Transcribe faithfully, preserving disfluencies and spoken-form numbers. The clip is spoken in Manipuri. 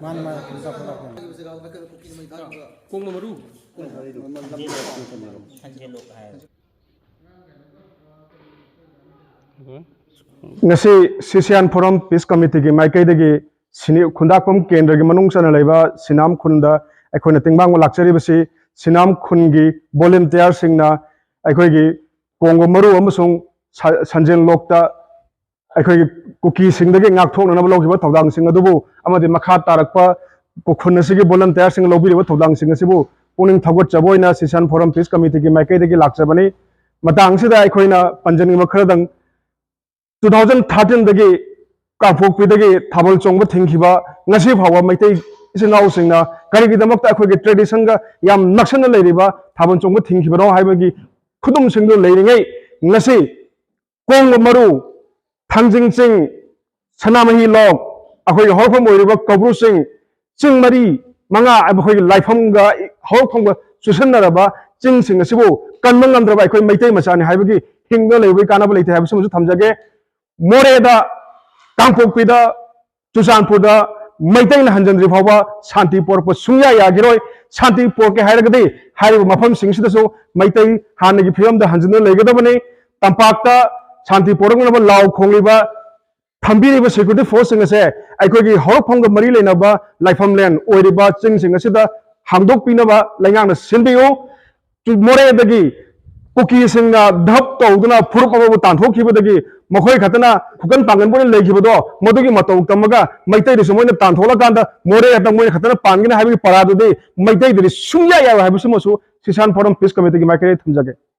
ꯃꯥꯅꯤ, ꯃꯥꯅꯤ꯫ ꯀꯣꯡꯕ ꯃꯔꯨ꯫ ꯉꯁꯤ ꯁꯤꯁꯤꯌꯥꯟ ꯐꯣꯔꯝ ꯄꯤꯁ ꯀꯃꯤꯇꯤꯒꯤ ꯃꯥꯏꯀꯩꯗꯒꯤ ꯁꯤꯅꯤ-, ꯈꯨꯟꯗꯥꯛꯄꯝ ꯀꯦꯟꯗ꯭ꯔꯒꯤ ꯃꯅꯨꯡ ꯆꯟꯅ ꯂꯩꯕ ꯁꯤꯅꯥꯝ ꯈꯨꯟꯗ ꯑꯩꯈꯣꯏꯅ ꯇꯦꯡꯕꯥꯡꯕ ꯂꯥꯛꯆꯔꯤꯕꯁꯤ, ꯁꯤꯅꯥꯝ ꯈꯨꯟꯒꯤ ꯚꯣꯂꯨꯟꯇꯤꯌꯥꯔꯁꯤꯡꯅ ꯑꯩꯈꯣꯏꯒꯤ ꯀꯣꯡꯕ ꯃꯔꯨ ꯑꯃꯁꯨꯡ ꯁ-, ꯁꯟꯖꯦꯟ ꯂꯣꯛꯇ ꯑꯩꯈꯣꯏꯒꯤ ꯀꯨꯀꯤꯁꯤꯡꯗꯒꯤ ꯉꯥꯛꯊꯣꯛꯅꯅꯕ ꯂꯧꯈꯤꯕ ꯊꯧꯗꯥꯡꯁꯤꯡ ꯑꯗꯨꯕꯨ ꯑꯃꯗꯤ ꯃꯈꯥ ꯇꯥꯔꯛꯄ ꯈꯨꯟ ꯑꯁꯤꯒꯤ ꯚꯣꯂꯨꯟꯇꯤꯌꯥꯔꯁꯤꯡꯅ ꯂꯧꯕꯤꯔꯤꯕ ꯊꯧꯗꯥꯡꯁꯤꯡ ꯑꯁꯤꯕꯨ ꯄꯨꯛꯅꯤꯡ ꯊꯧꯒꯠꯆꯕ ꯑꯣꯏꯅ ꯁꯤꯁꯤꯌꯥꯟ ꯐꯣꯔꯝ ꯄꯤꯁ ꯀꯃꯤꯇꯤꯒꯤ ꯃꯥꯏꯀꯩꯗꯒꯤ ꯂꯥꯛꯆꯕꯅꯤ꯫ ꯃꯇꯥꯡꯁꯤꯗ ꯑꯩꯈꯣꯏꯅ ꯄꯟꯖꯅꯤꯡꯕ ꯈꯔꯗꯪ, ꯇꯨ ꯊꯥꯎꯖꯟ ꯊꯥꯔꯇꯤꯟꯗꯒꯤ ꯀꯥꯡꯄꯣꯛꯄꯤꯗꯒꯤ ꯊꯥꯕꯜ ꯆꯣꯡꯕ ꯊꯤꯡꯈꯤꯕ ꯉꯁꯤ ꯐꯥꯎꯕ ꯃꯩꯇꯩ ꯏꯆꯤꯟ ꯏꯅꯥꯎꯁꯤꯡꯅ ꯀꯔꯤꯒꯤꯗꯃꯛꯇ ꯑꯩꯈꯣꯏꯒꯤ ꯇ꯭ꯔꯦꯗꯤꯁꯟꯒ ꯌꯥꯝ ꯅꯛꯁꯟꯅ ꯂꯩꯔꯤꯕ ꯊꯥꯕꯜ ꯆꯣꯡꯕ ꯊꯤꯡꯈꯤꯕꯅꯣ ꯍꯥꯏꯕꯒꯤ ꯈꯨꯗꯝꯁꯤꯡꯗꯨ ꯂꯩꯔꯤꯉꯩ, ꯉꯁꯤ ꯀꯣꯡꯕ ꯃꯔꯨ, ꯊꯥꯡꯖꯤꯡ ꯆꯤꯡ, ꯁꯅꯥꯃꯍꯤ ꯂꯣꯛ, ꯑꯩꯈꯣꯏꯒꯤ ꯍꯧꯔꯛꯐꯝ ꯑꯣꯏꯔꯤꯕ ꯀꯧꯕ꯭ꯔꯨ ꯆꯤꯡ, ꯆꯤꯡ ꯃꯔꯤ ꯃꯉꯥ ꯍꯥꯏꯕ ꯑꯩꯈꯣꯏꯒꯤ ꯂꯥꯏꯐꯝꯒ ꯍꯧꯔꯛꯐꯝꯒ ꯆꯨꯁꯟꯅꯔꯕ ꯆꯤꯡꯁꯤꯡ ꯑꯁꯤꯕꯨ ꯀꯟꯕ ꯉꯝꯗ꯭ꯔꯕ ꯑꯩꯈꯣꯏ ꯃꯩꯇꯩ ꯃꯆꯥꯅꯤ ꯍꯥꯏꯕꯒꯤ ꯍꯤꯡꯗꯨꯅ ꯂꯩꯕꯒꯤ ꯀꯥꯟꯅꯕ ꯂꯩꯇꯦ ꯍꯥꯏꯕꯁꯤꯃꯁꯨ ꯊꯝꯖꯒꯦ꯫ ꯃꯣꯔꯦꯗ, ꯀꯥꯡꯄꯣꯛꯄꯤꯗ, ꯆꯨꯔꯆꯥꯟꯄꯨꯔꯗ ꯃꯩꯇꯩꯅ ꯍꯟꯖꯤꯟꯗ꯭ꯔꯤ ꯐꯥꯎꯕ ꯁꯥꯟꯇꯤ ꯄꯣꯔꯛꯄ ꯁꯨꯡꯌꯥ ꯌꯥꯈꯤꯔꯣꯏ꯫ ꯁꯥꯟꯇꯤ ꯄꯣꯔꯛꯀꯦ ꯍꯥꯏꯔꯒꯗꯤ ꯍꯥꯏꯔꯤꯕ ꯃꯐꯝꯁꯤꯡꯁꯤꯗꯁꯨ ꯃꯩꯇꯩ ꯍꯥꯟꯅꯒꯤ ꯐꯤꯕꯝꯗ ꯍꯟꯖꯤꯟꯗꯨꯅ ꯂꯩꯒꯗꯕꯅꯤ꯫ ꯇꯝꯄꯥꯛꯇ ꯁꯥꯟꯇꯤ ꯄꯣꯔꯛꯅꯕ ꯂꯥꯎ ꯈꯣꯡꯂꯤꯕ, ꯊꯝꯕꯤꯔꯤꯕ ꯁꯦꯀ꯭ꯌꯨꯔꯤꯇꯤ ꯐꯣꯔꯁꯁꯤꯡ ꯑꯁꯦ ꯑꯩꯈꯣꯏꯒꯤ ꯍꯧꯔꯛꯐꯝꯒ ꯃꯔꯤ ꯂꯩꯅꯕ ꯂꯥꯏꯐꯝ ꯂꯦꯟ ꯑꯣꯏꯔꯤꯕ ꯆꯤꯡꯁꯤꯡ ꯑꯁꯤꯗ ꯍꯥꯡꯗꯣꯛꯄꯤꯅꯕ ꯂꯩꯉꯥꯛꯅ ꯁꯤꯟꯕꯤꯌꯨ꯫ ꯃꯣꯔꯦꯗꯒꯤ ꯀꯨꯀꯤꯁꯤꯡꯅ ꯙꯞ ꯇꯧꯗꯨꯅ ꯐꯨꯔꯨꯞ ꯑꯃꯕꯨ ꯇꯥꯟꯊꯣꯛꯈꯤꯕꯗꯒꯤ ꯃꯈꯣꯏ ꯈꯛꯇꯅ ꯈꯨꯀꯟ ꯄꯥꯡꯒꯟꯕ ꯑꯣꯏꯅ ꯂꯩꯈꯤꯕꯗꯣ, ꯃꯗꯨꯒꯤ ꯃꯇꯧ ꯇꯝꯃꯒ ꯃꯩꯇꯩꯗꯁꯨ ꯃꯣꯏꯅ ꯇꯥꯟꯊꯣꯛꯂꯀꯥꯟꯗ ꯃꯣꯔꯦ ꯈꯛꯇ ꯃꯣꯏꯅ ꯈꯛꯇꯅ ꯄꯥꯟꯒꯅꯤ ꯍꯥꯏꯕꯒꯤ ꯄꯔꯥꯗꯨꯗꯤ ꯃꯩꯇꯩꯗꯗꯤ ꯁꯨꯡꯌꯥ ꯌꯥꯔꯣꯏ ꯍꯥꯏꯕꯁꯤꯃꯁꯨ ꯁꯤꯁꯥꯟ ꯐꯣꯔꯝ ꯄꯤꯁ ꯀꯃꯤꯇꯤꯒꯤ ꯃꯥꯏꯀꯩꯗꯒꯤ ꯊꯝꯖꯒꯦ꯫